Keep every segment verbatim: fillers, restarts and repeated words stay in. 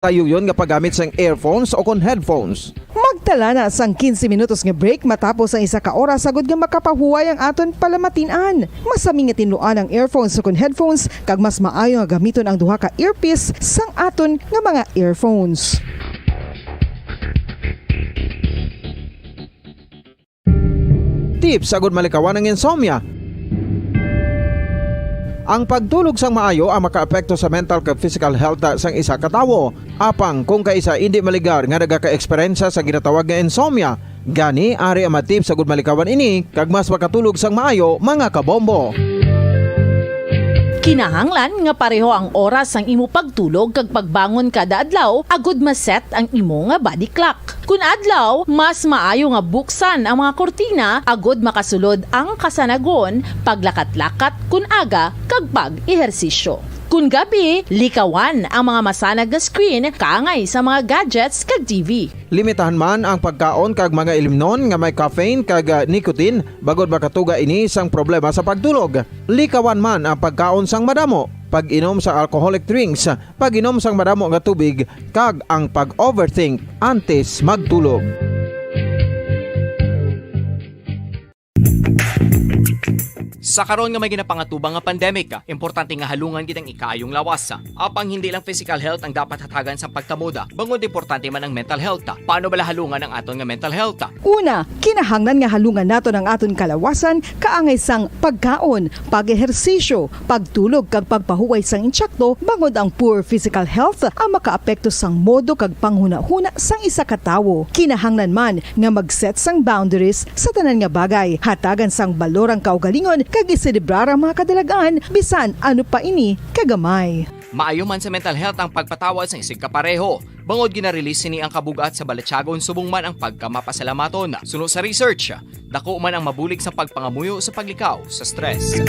Tayuyon nga paggamit sang earphones o kon headphones. Magtala na sang quince minutos nga break matapos ang isa ka oras agud nga makapahuway ang aton palamatin-an. Masami nga tinluan ang earphones o kon headphones, kag mas maayo nga gamiton ang duha ka earpiece sang aton nga mga earphones. Tips agud malikawan ang insomnia. Ang pagtulog sang maayo ang makaapekto sa mental kag physical health sang isa ka tawo. Apang kung kaisa indi maligar nga nagaka-eksperyensya sa ginatawag nga insomnia, gani ari ang mga tips agud malikawan ini kag mas makatulog sang maayo, mga kabombo. Kinahanglan nga pareho ang oras sang imo pagtulog kag pagbangon kada adlaw agud ma-set ang imo nga body clock. Kun adlaw, mas maayo nga buksan ang mga kurtina agud makasulod ang kasanagon, paglakat-lakat kun aga, kag pag-ehersisyo. Kun gabi, likawan ang mga masanag nga screen kaangay sa mga gadgets kag T V. Limitahan man ang pagkaon kag mga ilimnon nga may caffeine kag, ah, nicotine, bangod makatuga ini sang problema sa pagtulog. Likawan man ang pagkaon sang madamo, pag-inom sa alcoholic drinks, pag-inom sang madamo nga tubig, kag ang pag-overthink antes magtulog. Sa karon nga may ginapangatubang nga pandemic, importante nga halungan gid ang ikaayong lawas. Apang hindi lang physical health ang dapat hatagan sang pagtamod, bangod importante man ang mental health. Paano bala halungan ang aton nga mental health? Una, kinahanglan nga halungan naton ang aton kalawasan kaangay sang pagkaon, pag-ehersisyo, pagtulog kag pagpahuway sang insakto, bangod ang poor physical health ang makaapekto sang modo kag panghunahuna sang isa ka tawo. Kinahanglan man nga mag-set sang boundaries sa tanan nga bagay, hatagan sang balor ang kaugalingon kag iselebrar ang mga kadalag-an, bisan ano pa ini kagamay. Maayo man sa mental health ang pagpatawad sang isigkapareho. Bangod gina-release sini ang kabug-at sa balatyagon subong man ang pagkamapasalamaton. Suno sa research, dako man ang mabulig sa pagpangamuyo sa paglikaw sa stress.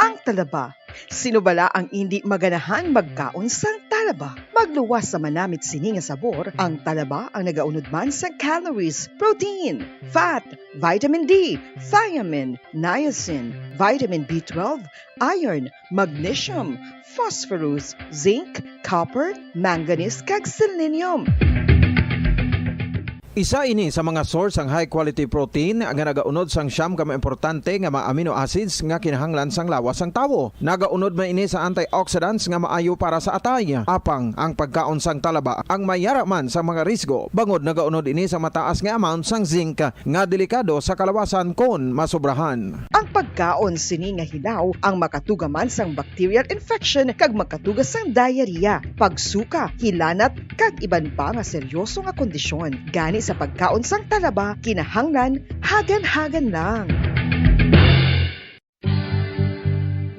Ang talaba. Sino bala ang indi maganahan magkaon sang talaba? Magluwas sa manamit sini nga sabor, ang talaba ang nagaunod man sang calories, protein, fat, vitamin D, thiamine, niacin, vitamin B twelve, iron, magnesium, phosphorus, zinc, copper, manganese, kag selenium. Isa ini sa mga source sang high quality protein nga nagaunod sang siyam ka mga importante nga mga amino acids nga kinahanglan sang lawas sang tawo. Nagaunod man ini sa antioxidants nga maayo para sa atay. Apang ang pagkaon sang talaba ang may yara man sa mga risgo, bangod nagaunod ini sa mataas nga amount sang zinc nga delikado sa kalawasan kon masobrahan. Ang pagkaon sini nga hilaw ang makatuga man sang bacterial infection kag makatuga sang diarrhea, pagsuka, hilanat, kag iban pa nga seryoso nga kondisyon. Gani sa pagkaon sang talaba, kinahanglan hagan-hagan lang.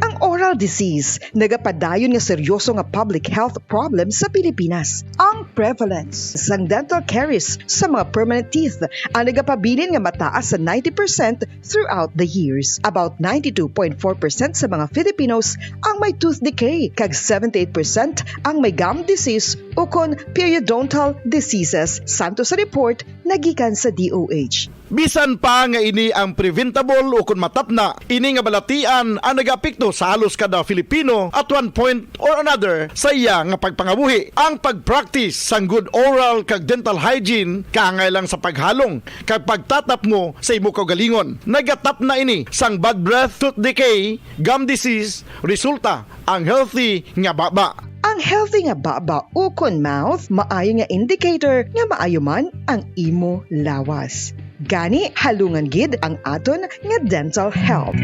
Ang oral disease nagapadayon nga seryoso nga public health problem sa Pilipinas. Ang prevalence sang dental caries sa mga permanent teeth ang nagapabilin nga mataas sa ninety percent throughout the years. About ninety-two point four percent sa mga Filipinos ang may tooth decay, kag seventy-eight percent ang may gum disease ukon periodontal diseases, santo sa report nagikan sa D O H. Bisan pa nga ini ang preventable ukon matapna, ini nga balatian ang nagaapekto sa halos kada Filipino at one point or another sa iya nga pagpangabuhi. Ang pag-practice sang good oral kag dental hygiene kaangay lang sa paghalong kag pagtatapmo sa imo kaugalingon. Nagatapna ini sang bad breath, tooth decay, gum disease, resulta ang healthy nga baba. Ang healthy nga baba ukon mouth maayo nga indicator nga maayo man ang imo lawas. Gani, halungan gid ang aton nga dental health.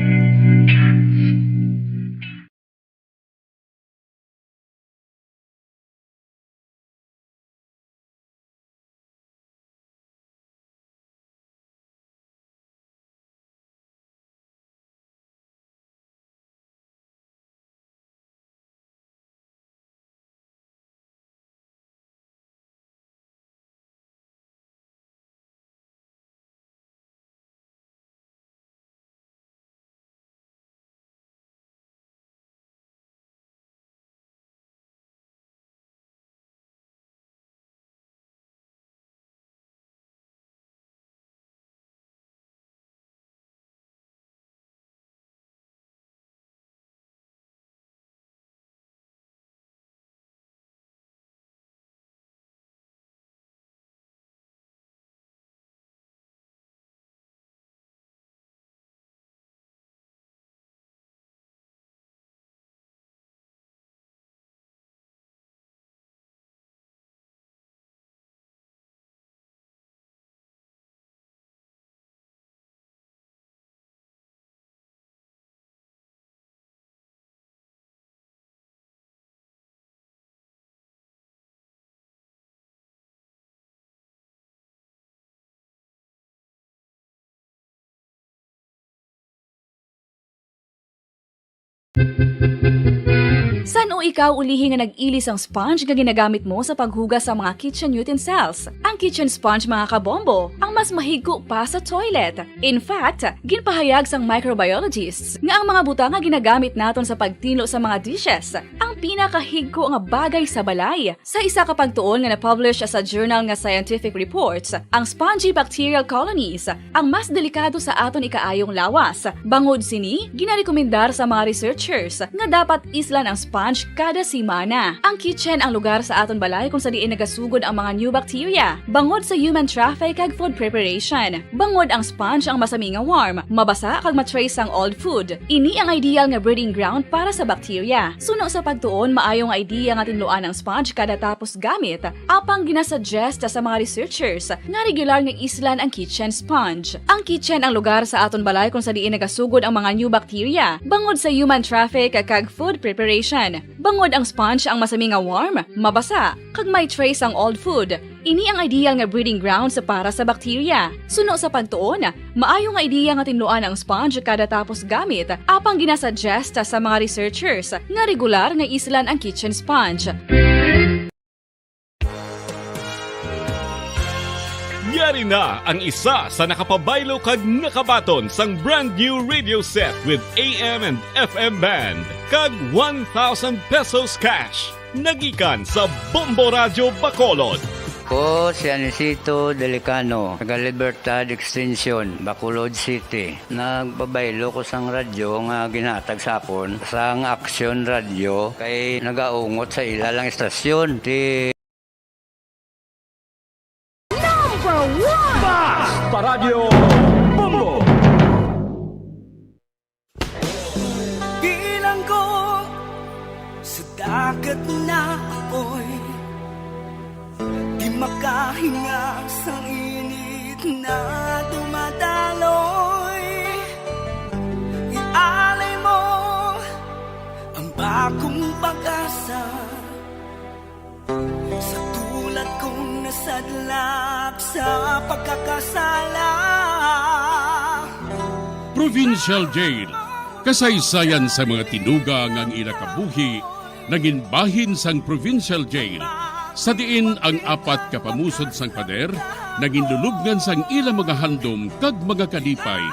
San-o ikaw ulihi nga nag-ili sang sponge nga ginagamit mo sa paghugas sa mga kitchen utensils? Ang kitchen sponge, mga kabombo, ang mas mahigko pa sa toilet. In fact, ginpahayag sang microbiologists nga ang mga butang nga ginagamit naton sa pagtinlo sa mga dishes ang pinakahigko nga bagay sa balay. Sa isa ka pagtuon nga na-publish sa journal nga Scientific Reports, ang spongy bacterial colonies ang mas delikado sa aton ikaayong lawas. Bangod sini, ginarekomendar sa mga researchers nga dapat islan ang sponge kada semana. Ang kitchen ang lugar sa aton balay kung sa diin nagasugod ang mga new bacteria bangod sa human traffic kag food preparation. Bangod ang sponge ang masami nga warm, mabasa kag ma-trace ang old food. Ini ang ideal nga breeding ground para sa bacteria. Suno sa pagtuon, maayo nga idea nga tinluan ang sponge kada tapos gamit. Apang ginasuggest sa mga researchers nga regular nga islan ang kitchen sponge. Ang kitchen ang lugar sa aton balay kung sa diin nagasugod ang mga new bacteria bangod sa human traffic kag food preparation. Bangod ang sponge ang masami nga warm, mabasa, kag may trace ang old food. Ini ang ideal nga breeding grounds para sa bacteria. Suno sa pagtuon, maayo nga ideya nga tinluan ang sponge kada tapos gamit, apang ginasuggest sa mga researchers nga regular nga islan ang kitchen sponge. Yari na ang isa sa nakapabaylo kag nakabaton sang brand new radio set with A M and F M band kag one thousand pesos cash. Nagikan sa Bombo Radyo Bacolod. Ko si Anisito Delicano, taga Libertad Extension, Bacolod City. Nagpabaylo ko sang radyo nga ginhatag sa akon sang Aksyon Radyo kay nagaungot sa ila lang istasyon. Ti Number one! Basta Radyo Bombo! Bilanggo sa dagat na apoy, di makahinga sa init na dumadaloy. Ialay mo ang bagong pag-asa. Sa tulad kong nasadlak sa pagkakasala. Provincial Jail. Kasaysayan sa mga tinuga nga ang ila kabuhi nangin bahin sang Provincial Jail, sa diin ang apat ka pamusod sang pader nangin lulubngan sang ila mga handom kag mga kalipay,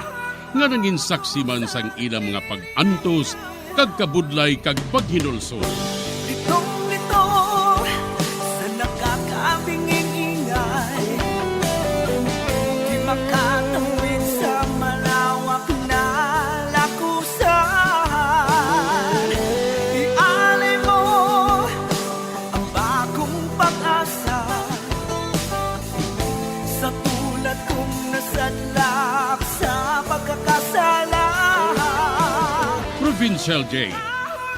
nga nangin saksi man sang ila mga pag-antos kag kabudlay kag paghinulsol. Litong-lito sa nakakabinging ingay, di makatawid sa malawak na lakusan. Ialay mo ang bagong pag-asa. Sa tulad kong nasadlak sa pagkakasala. Provincial Jail.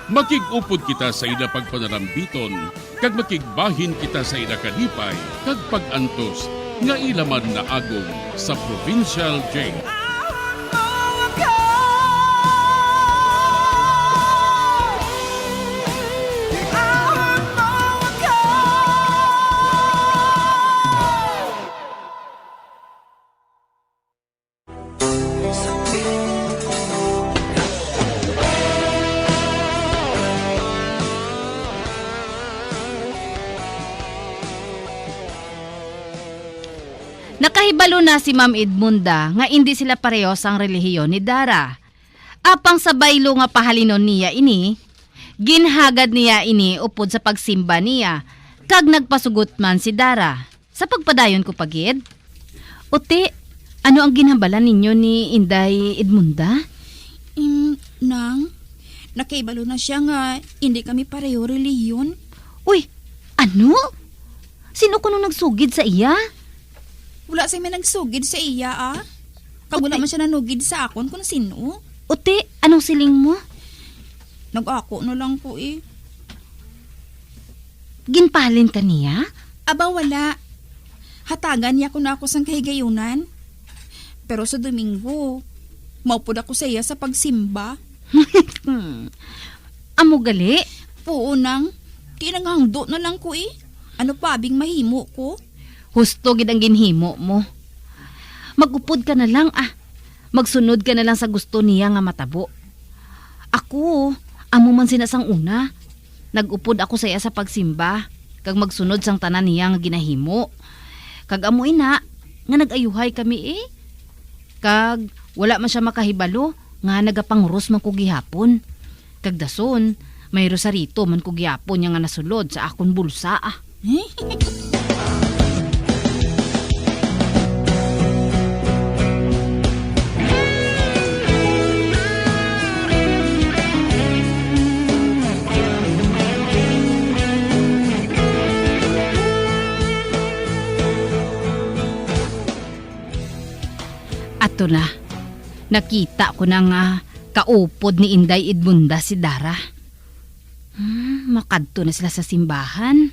Makig-upod kita sa ila pagpanarambiton, kag makigbahin kita sa ila kalipay kag pag-antos nga ila man naagom sa Provincial Jail. Nakahibalo na si Ma'am Edmunda nga indi sila pareho sang relihiyon ni Dara. Apang sa baylo nga pahalinon niya ini, ginhagad niya ini upod sa pagsimba niya, kag nagpasugot man si Dara. Sa pagpadayon ko pa gid. Uti, ano ang ginhambalan ninyo ni Inday Edmunda? Im, nang, nakahibalo na siya nga indi kami pareho relihiyon. Uy, ano? Sino kuno nagsugid sa iya? Wala sing may nagsugid sa iya, ah. Kag wala Uti. man siya nanugid sa akon kung sino. Uti, anong siling mo? Nag-ako na lang ko eh. Ginpalin ka niya? Aba, wala. Hatagan niya kuno ako sang kahigayunan. Pero sa Domingo, maupod ako sa iya sa pagsimba. Hmm. Amo gali? Oo, nang. Kay naghangdo na lang ko eh. Ano pa bing mahimo ko? Husto gid ang ginhimo mo. Mag-upod ka na lang, ah. Magsunod ka na lang sa gusto niya nga matabo. Ako, Amo man sina sang una, nag-upod ako sa iya sa pagsimba, kag magsunod sang tanan niya nga ginahimo. Kag amo ina nga nag-ayuhay kami, eh. Kag wala man sia makahibalo nga nagapangros man ko gihapon. Kag dason, may rosarito man ko gihapon niya nga nasulod sa akon bulsa, ah. Ato na. Nakita ko na nga kaupod ni Inday Edmunda si Dara. Hmm, makadto na sila sa simbahan.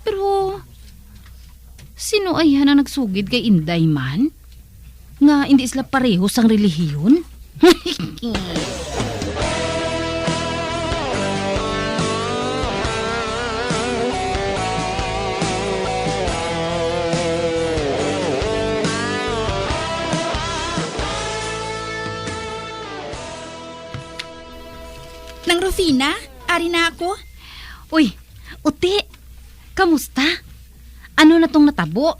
Pero, sino ay ang nagsugid kay Inday man? Nga hindi sila pareho sang relihiyon? Nang Rufina, ari na ako. Uy, Uti, kamusta? Ano na tong natabo?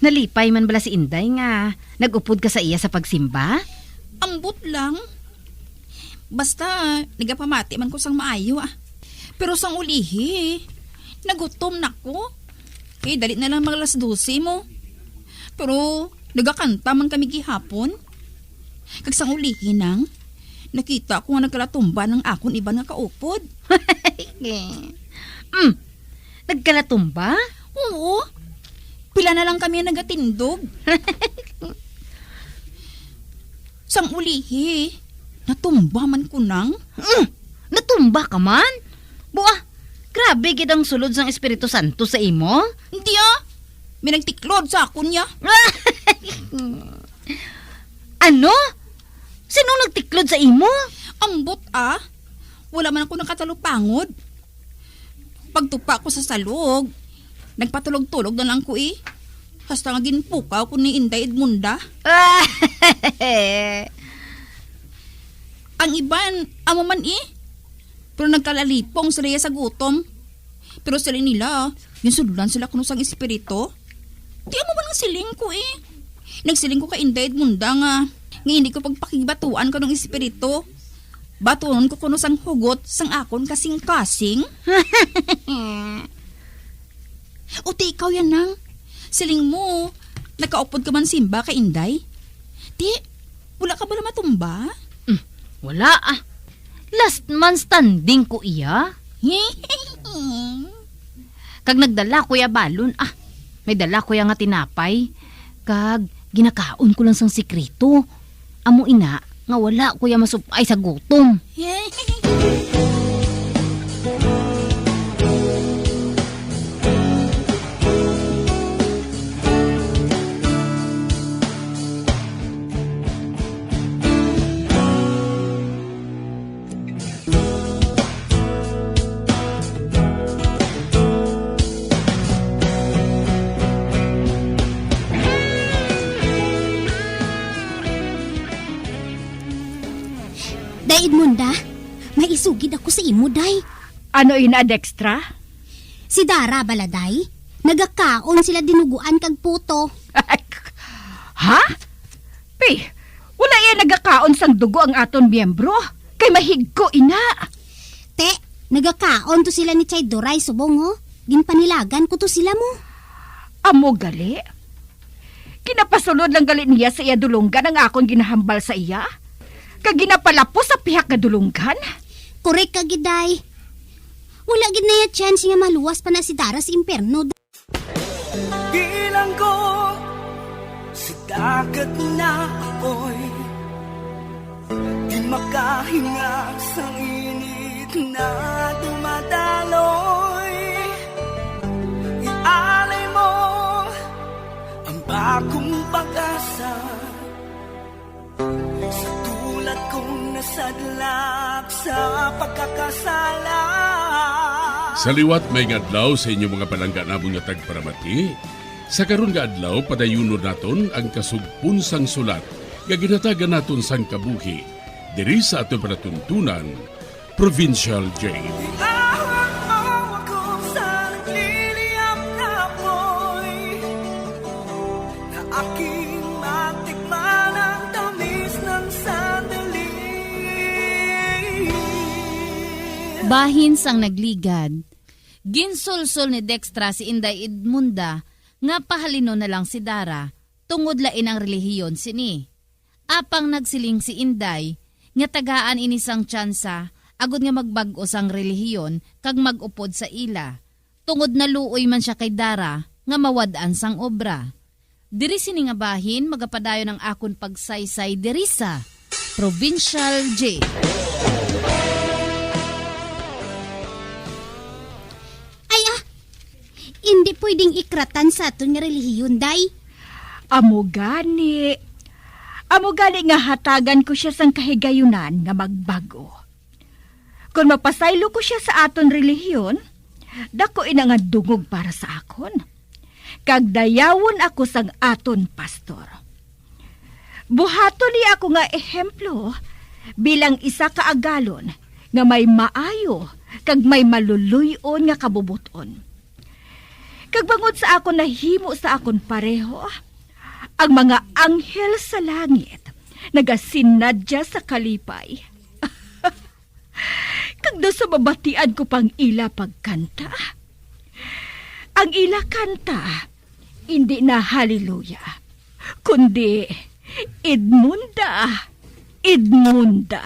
Nalipay man bala si Inday nga nag-upod ka sa iya sa pagsimba? Ambot lang. Basta, nagapamati man ko sang maayo, ah. Pero sang ulihi, nagutom na ko. Kay dali na lang mag alas dose mo. Pero nagakanta man kami gihapon. Kag sang ulihi nang, nakita ko nga nagkalatumba nang akon iban nga kaupod. Mm. Nagkalatumba? Oo. Pila na lang kami ang nagatindog. Sang ulihi, natumba man ko nang. Mm. Natumba ka man? Bua, grabe gid ang sulod sang Espiritu Santo sa imo. Hindi, ah. May nagtiklod sa akon niya. Ano? Sino nagtiklod sa imo? Ambot, ah. Wala man ako nakatalupangod. Pagtupa ko sa salog, nagpatulog-tulog na lang ko, eh. Hasta nga ginpukaw ko ni Inday Edmunda. Ang iban, amo man, eh. Pero nagkalalipong sila ya sa gutom. Pero siling nila, ginsudlan sila kuno sang espiritu. Di amo man ang siling ko, eh. Nagsiling ko kay Inday Edmunda nga, nga hindi ko pagpakigbatuan kanong espiritu. Batuon ko kuno sang hugot sang akon kasing-kasing. Uti ikaw yan, nang. Siling mo, nakaupod ka man simba kay Inday? Ti, wala ka bala matumba? Mm, wala, ah. Last man standing ko iya. Kag nagdala ko ya balon, ah. May dala ko ya nga tinapay. Kag ginakaon ko lang sang sikreto. Amo ina nga wala ko ya masupay sa gutom. Day Edmunda, may isugid ako sa imo, day. Ano ina, Dextra? Si Dara bala, day. Nagakaon sila dinuguan kag puto. Ha? Pi, wala iya nagakaon sang dugo ang aton miyembro. Kay mahigko ina. Te, nagakaon to sila ni Chay Doray subong, oh. Ginpanilagan ko to sila mo. Amo gali? Ginapasulod lang gali niya sa iya dulonggan ang akon ginahambal sa iya? Kag ginapalapos sa pihak nga dulonggan? Korek ka gid, day. Wala gid na iya chance nga maluwas pa na si Dara sa impyerno. Bilanggo sa dagat na apoy, di makahinga sa init na dumadaloy. Ialay mo ang bagong pag-asa sa tulad kong nasadlak sa pagkakasala. Sa liwat, maayong adlaw sa inyo mga palangga namon nga tagparamati. Sa karon nga adlaw, padayunon naton ang kasugpon sang sulat nga ginhatagan naton sang kabuhi. Diri sa aton palatuntunan, Provincial J. Bitawan mo ako sa nagliliyab na apoy, na aking matikman ang tamis ng sandali. Bahin sang nagligad, ginsulsol ni Dextra si Inday Edmunda nga pahalinon na lang si Dara tungod lain ang relihiyon sini. Apang nagsiling si Inday nga tagaan ini sang tsansa agod nga magbag-o sang relihiyon kag mag-upod sa ila, tungod naluoy man sia kay Dara nga mawad-an sang obra. Diri sini nga bahin magapadayon ang akon pagsaysay diri sa Provincial J. Ay, ah! Indi pwedeng ikratan sa aton nga relihiyon, day. Amo gani. Amo gani nga hatagan ko sia sang kahigayunan nga magbag-o. Kon mapasaylo ko sia sa aton relihiyon, dako ina nga dungog para sa akon. Kag dayawon ako sang aton pastor. Buhaton niya ako nga ehemplo bilang isa ka agalon nga may maayo kag may maluluy-on nga kabubot-on. Kag bangod sa akon nahimo sa akon pareho, ang mga anghel sa langit nagasinadya sa kalipay. Kag daw sa mabatian ko pang ila pagkanta, ang ila kanta indi na haleluya, kundi Edmunda, Edmunda.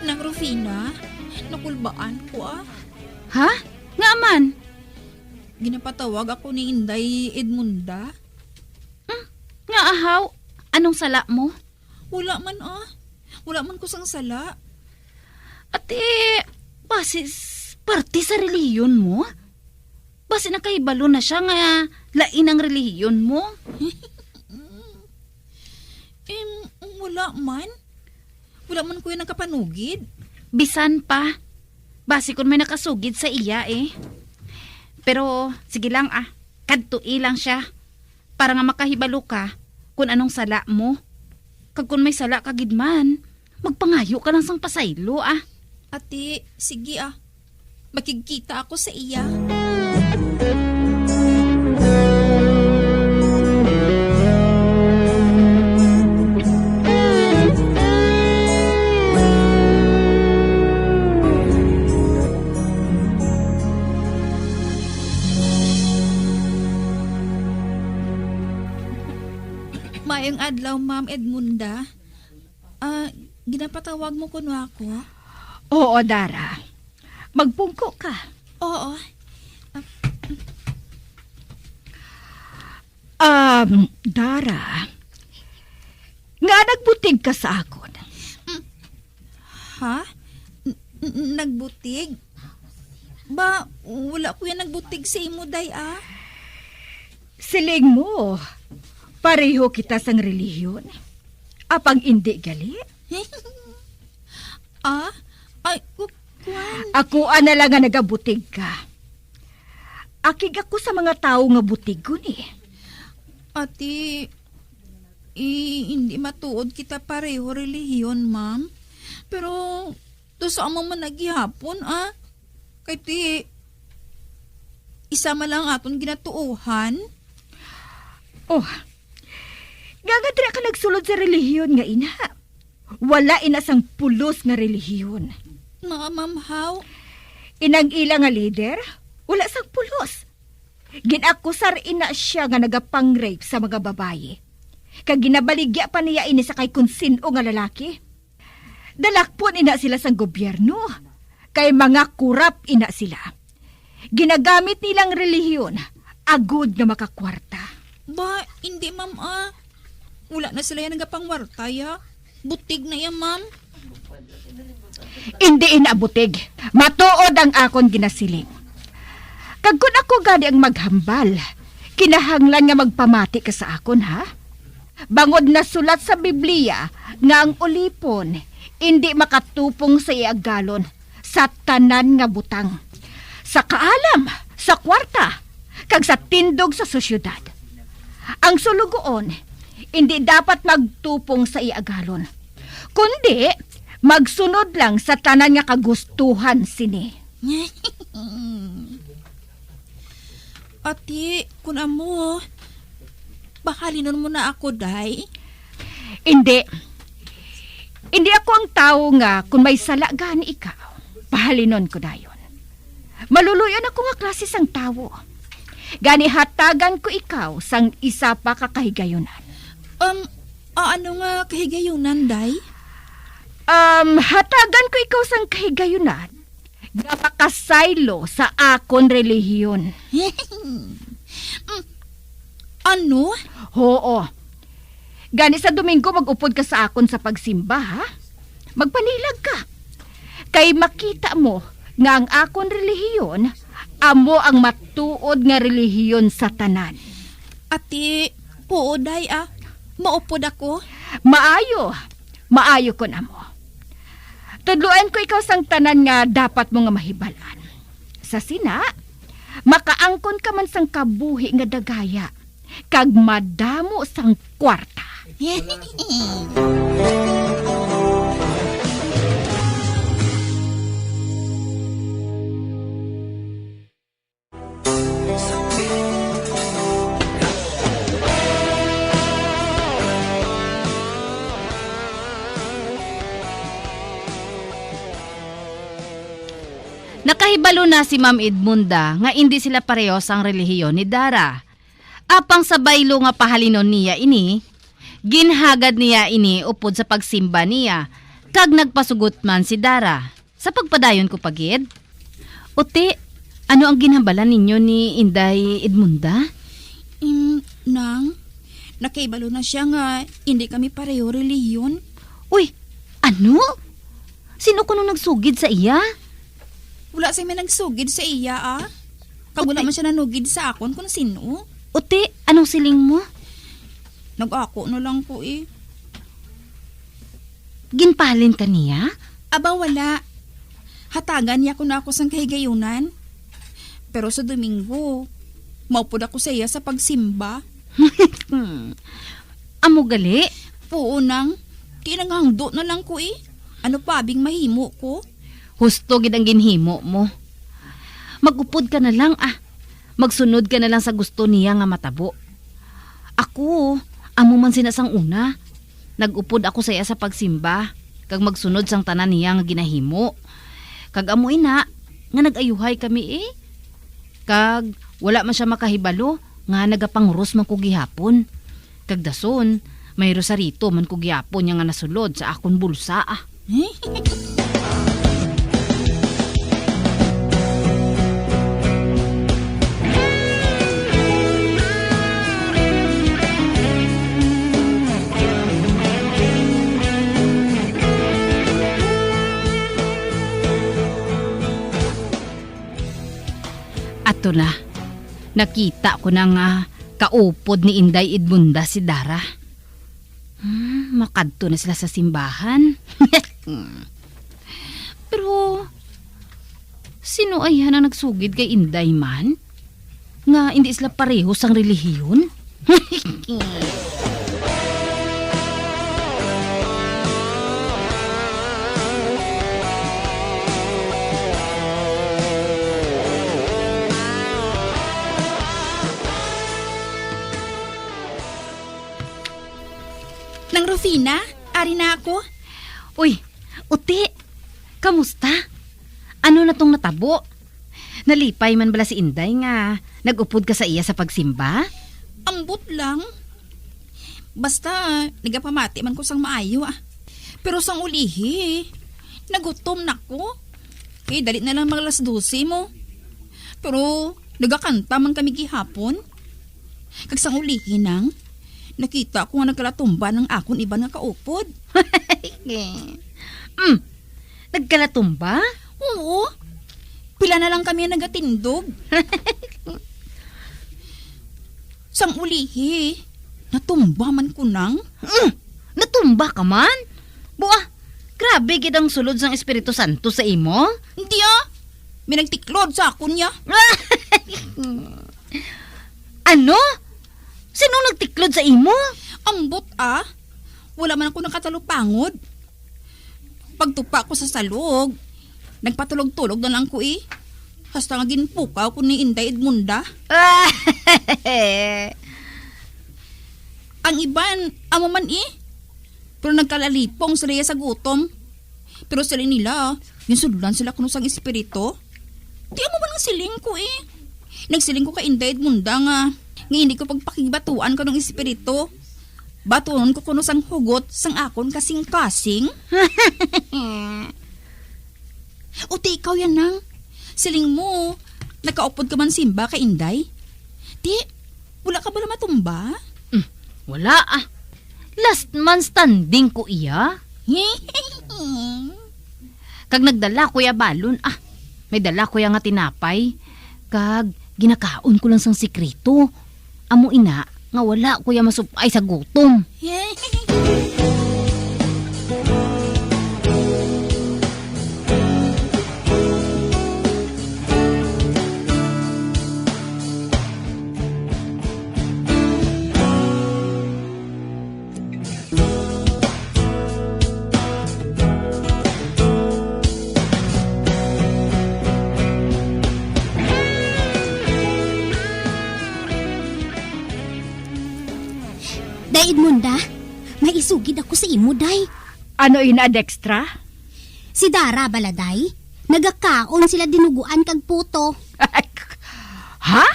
Nang Rufina, nakulbaan ko, ah. Ha? Nga man? Ginapatawag ako ni Inday Edmunda. Hmm? Nga ahaw? Anong sala mo? Wala man, ah. Wala man ko sang sala. Ate, basi s-, parte sa relihiyon mo? Basi nakahibalo na siya nga lain ang relihiyon mo? Em, wala man. Wala man ko yung nakapanugid. Bisan pa. Basi kon may nakasugid sa iya, eh. Pero, sige lang, ah. Kadtoi lang siya. Para nga makahibalo ka kung anong sala mo. Kag kung may sala ka gid man, magpangayo ka lang sang pasaylo, ah. Ati, sige, ah. Makigkita ako sa iya. Maayong adlaw, Ma'am Edmunda. Ah, ginapatawag mo kuno ako? Oo, Dara. Magpungko ka. Oo. Ah, Um, Dara, nga nagbutig ka sa akon? Mm. Ha? N-, n-, nagbutig? Ba, wala ko yan nagbutig sa imo, day, ah. Siling mo, pareho kita sang relihiyon. Apang indi gali? Ah? Ay, ku-, kuwan. Ako ana lang nga nagabutig ka. Akig ako sa mga tawo nga butigon, eh. Ati, i-, hindi matuod kita pareho relihiyon, ma'am. Pero, to sa amo man na gihapon, ah. Kay ti, isa man lang aton ginatuohan. Oh, nga nga dira ka nagsulod sa relihiyon nga ina. Wala ina sang pulos nga relihiyon. Nga, ma'am, how? Inang ila nga lider, wala sang pulos. Ginakusar ina siya nga nagapang-rape sa mga babayi. Kag ginabaligya pa niya ini sa kay kun sin-o nga lalaki. Dalakpon ina sila sang gobyerno, kay mga kurap ina sila. Ginagamit nilang relihiyon agud nga makakwarta. Ba, hindi, ma'am, ah. Wala na sila yan nagapangwarta, ya. Butig na yan, ma'am. Indi ina butig. Matuod ang akon ginasiling. Kag kun ako gani ang maghambal, kinahanglan nga magpamati ka sa akon, ha? Bangod nasulat sa Biblia nga ang ulipon indi makatupong sa iya galon sa tanan nga butang, sa kaalam, sa kwarta, kag sa tindog sa sosyedad. Ang sulugoon indi dapat magtupong sa iya galon, kundi magsunod lang sa tanan nga kagustuhan sini. Ati, kun amo, pahalinon mo na ako, day. Indi. Indi ako ang tawo nga kun may sala gani ikaw, pahalinon ko dayon. Maluluy-on ako nga klase sang tawo. Gani hatagan ko ikaw sang isa pa ka kahigayunan. Um, a-, ano nga kahigayunan, day? Um, hatagan ko ikaw sang kahigayunan nga makasaylo sa akon relihiyon. Mm, ano? Hoo. Gani sa Domingo, mag-upod ka sa akon sa pagsimba, ha? Magpanilag ka. Kay makita mo nga ang akon relihiyon amo ang matuod nga relihiyon sa tanan. Ati, oo, day, ah. Maupod ako. Maayo. Maayo kon amo. Tudloan ko ikaw sang tanan nga dapat mo nga mahibal-an. Sa sina, makaangkon ka man sang kabuhi nga dagaya, kag madamo sang kwarta. Nakahibalo na si Ma'am Edmunda nga indi sila pareho sang relihiyon ni Dara. Apang sa baylo nga pahalinon niya ini, ginhagad niya ini upod sa pagsimba niya, kag nagpasugot man si Dara. Sa pagpadayon ko pa gid. Uti, ano ang ginhambalan ninyo ni Inday Edmunda? Mm, nang, nakahibalo na siya nga hindi kami pareho relihiyon. Uy, ano? Sino kuno nagsugid sa iya? Wala siya may nagsugid sa iya, ah. Kag wala Uti. man siya nanugid sa akon kung sino. Uti, anong siling mo? Nag-ako na lang ko eh. Ginpahalin ka niya? Aba, wala. Hatagan niya ko na ako sang kahigayunan. Pero sa Domingo, maupod ako sa iya sa pagsimba. Amo gali? Oo, nang. Kay naghangdo na lang ko eh. Ano pa bing mahimo ko? Husto gid ang ginhimo mo. Mag-upod ka na lang, ah. Magsunod ka na lang sa gusto niya nga matabo. Ako, amo man sina sang una. Nag-upod ako sa iya sa pagsimba, kag magsunod sang tanan niya nga ginahimo. Kag amo ina, nga nag-ayuhay kami eh. Kag wala man siya makahibalo nga nagapanguros man ko gihapon. Kag dason, may rosarito man ko gihapon niya nga nasulod sa akon bulsa, ah. Ato na. Nakita ko na nga kaupod ni Inday Edmunda si Dara. Hmm, makadto na sila sa simbahan. Pero, sino ayhan ang nagsugid kay Inday man? Nga hindi sila pareho sang relihiyon? Nang Rufina, ari na ako. Uy, uti, kamusta? Ano na tong natabo? Nalipay man bala si Inday nga nag-upod ka sa iya sa pagsimba? Ambot lang. Basta, nagapamati man ko sang maayo, ah. Pero sang ulihi, nagutom na ko. Kay dali na lang mag alas dose mo. Pero, nagakanta man kami gihapon. Kag sang ulihi nang, nakita ko nga nagkalatumba ang akon iban nga kaupod. Mm. Nagkalatumba? Oo. Pila na lang kami ang nagatindog. Sang ulihi, natumba man ko nang. Mm, natumba ka man? Bua, grabe gid ang sulod sang Espiritu Santo sa imo. Hindi, ah. May nagtiklod sa akon niya. Ano? Sino nagtiklod sa imo? Ambot, ah. Wala man ako nakatalupangod. Pagtupa ko sa salog, nagpatulog-tulog na lang ko, eh. Hasta nga ginpukaw ko ni Inday Edmunda. Ang iban, amo man, eh. Pero nagkalalipong sila ya sa gutom. Pero sila nila, ginsudlan sila kuno sang espiritu. Di amo man ang siling ko, eh. Nagsiling ko kay Inday Edmunda nga, nga hindi ko pagpakigbatuan kanong espiritu. Batuon ko kuno sang hugot sang akon kasing-kasing. O ti ikaw yan, nang. Siling mo, nakaupod ka man simba kay Inday? Ti, wala ka bala matumba? Hmm, wala, ah. Last man standing ko iya. Kag nagdala ko ya balon, ah. May dala ko ya nga tinapay. Kag ginakaon ko lang sang sikreto. Amo ina nga wala ko ya masupay sa gutom. Day Edmunda, may isugid ako sa imo, day. Ano ina, Dextra? Si Dara bala, day. Nagakaon sila dinuguan kag puto. Ha?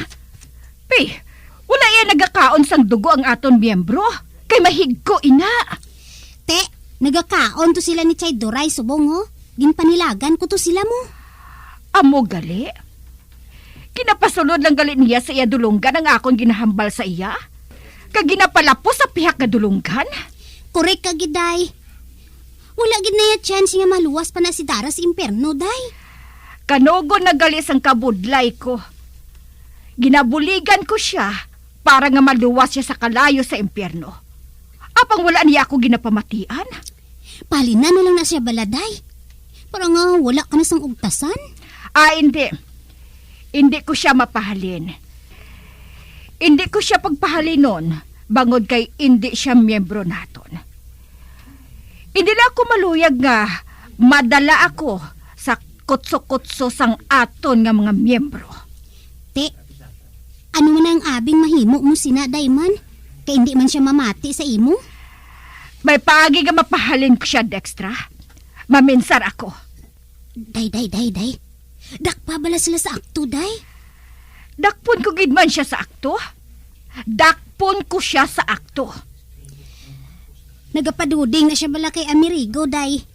Pi, wala iya nagakaon sang dugo ang aton miyembro. Kay mahigko ina. Te, nagakaon to sila ni Chay Doray subong, oh. Ginpanilagan ko to sila mo. Amo gali? Ginapasulod lang gali niya sa iya dulonggan ang akon ginahambal sa iya? Kag ginapalapos sa pihak nga dulonggan? Korek ka gid, day. Wala gid na iya chance nga maluwas pa na si Dara sa impyerno, day. Kanugon na gali sang kabudlay ko. Ginabuligan ko sia para nga maluwas sia sa kalayo sa impyerno. Apang wala niya ako ginapamatian. Pahalinan na lang na siya bala, day. Para nga wala ka na sang ugtasan. Ah, indi. Indi ko sia mapahalin. Indi ko sia pagpahalinon bangod kay indi sia miyembro naton. Indi lang ako maluyag nga madala ako sa kutso-kutso sang aton nga mga miyembro. Te, ano man ang abing mahimo mo sina, day man? Kay indi man sia mamati sa imo? May paagi nga mapahalin ko sia, Dextra. Maminsar ako. Day, day, day, day. Dakpa bala sila sa akto, day? Dakpon ko gid man sia sa akto. Dakpon ko sia sa akto. Nagapaduding na sia bala kay Amerigo, day.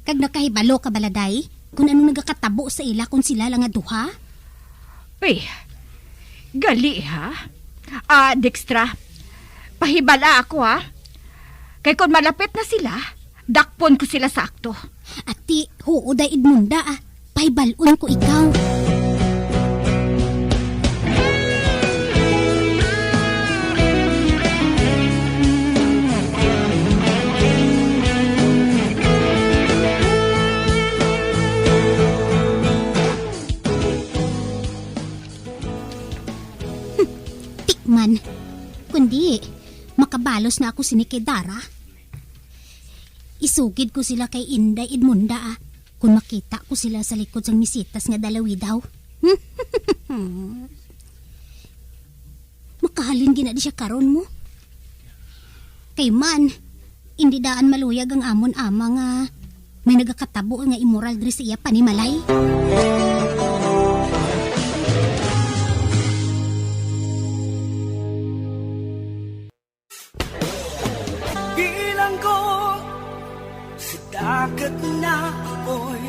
Kag nakahibalo ka bala, day, kung ano nagakatabo sa ila kung sila lang nga duha? Uy, gali, ha? Ah, Dextra, pahibala ako, ha? Kay kung malapit na sila, dakpon ko sila sa akto. Ati, huo, day Edmunda, ah. Pahibal-on ko ikaw. Tikman. Kundi, makabalos na ako sini kay Dara. Isugid ko sila kay Inday Edmunda, ah, kung makita ko sila sa likod sang misitas nga dalawidaw. Makahalin gina di siya karon mo. Kay man, indi daan maluyag ang amon ama nga may nagakatabo nga immoral diri sa iya panimalay. Bilanggo sa dagat na apoy,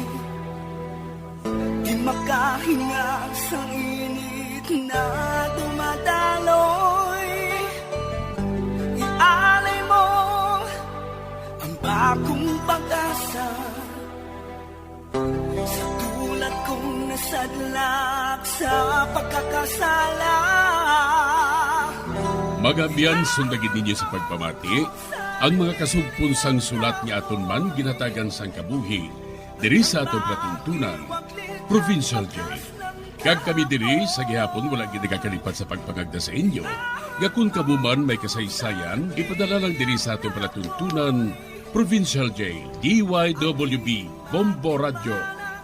di makahinga sa init na dumadaloy. Ialay mo ang bagong pag-asa. Sadlak sa pagkakasala. Mga abyan, sundagin ninyo sa pagpamati ang mga kasugpon sang sulat nga aton man ginhatagan sang kabuhi diri sa aton palatuntunan, Provincial Jail. Kag kami diri sa gihapon wala gid nagakalipat sa pagpangagda sa inyo nga kung kamo man may kasaysayan, ipadala lang diri sa aton palatuntunan, Provincial Jail, D Y W B, Bombo Radyo,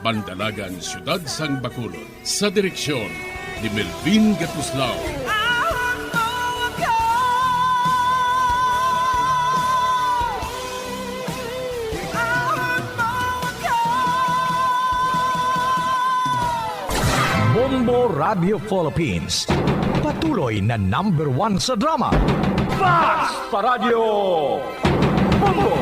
Bandalagan, Siyudad sang Bacolod. Sa direksyon ni Melvin Gatuslao. Bombo Radio Philippines. Patuloy na number one sa drama. Fast Paradyo! Bombo!